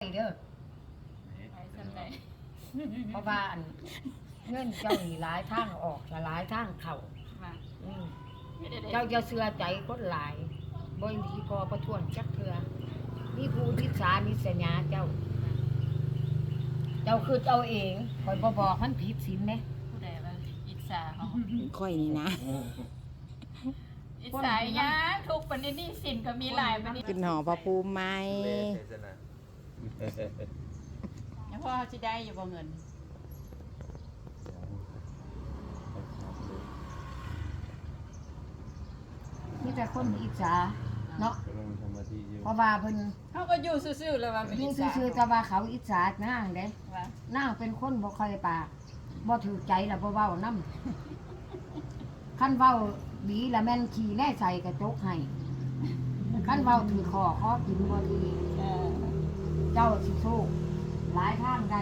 ເດີ ໄປສ່ຳໃດ? ເພາະວ່າອັນ ເງິນເຈົ້ານີ້ຫຼາຍທາງອອກ ແລະ ຫຼາຍທາງເຂົ້າ. ວ່າ ອືມ ເຮັດໃດ? ເຈົ້າຢ່າເຊື່ອໃຈຄົນຫຼາຍ ບໍ່ມີພໍ່ປະທ້ວງຈັກເທື່ອ. ມີຜູ້ອິດສາລິດສະຫຍາເຈົ້າ. ເຈົ້າຄິດເອົາເອງ ຂ້ອຍບໍ່ບອກມັນຜິດສິນເດ້. ຜູ້ໃດວ່າອິດສາເຮົາ? ຂ້ອຍນີ້ນະ. ອິດສາຫຍັງ? ທຸກປານນີ້ ໜີ້ສິນກໍມີຫຼາຍປານນີ້. ຂຶ້ນຫໍພະພູມໃໝ່. ແລ້ວພໍ່ເຮົາຊິໄດ້ຢູ່ບໍ່ເງິນ? ມີແຕ່ຄົນອິດສາເນາະ ກຳລັງທຳມາທິຢູ່ ເພາະວ່າເພິ່ນ ເຮົາກໍຢູ່ຊື່ໆ ແລ້ວວ່າໄປອິດສາ ຢູ່ຊື່ໆ ແຕ່ວ່າເຂົາອິດສານາງເດ້. ວ່າ ນາງເປັນຄົນບໍ່ຄ່ອຍປາກ ບໍ່ຖືກໃຈລະບໍ່ເວົ້ານຳ. ຄັນເວົ້າດີລະແມ່ນຂີ້ແນໃສ່ກະຈົກໃຫ້ ຄັນເວົ້າຖືກຂໍ້ຂໍກິນບໍ່ດີ. ເອີ ເຈົ້າຊິໂຊກຫຼາຍທາງໄດ້.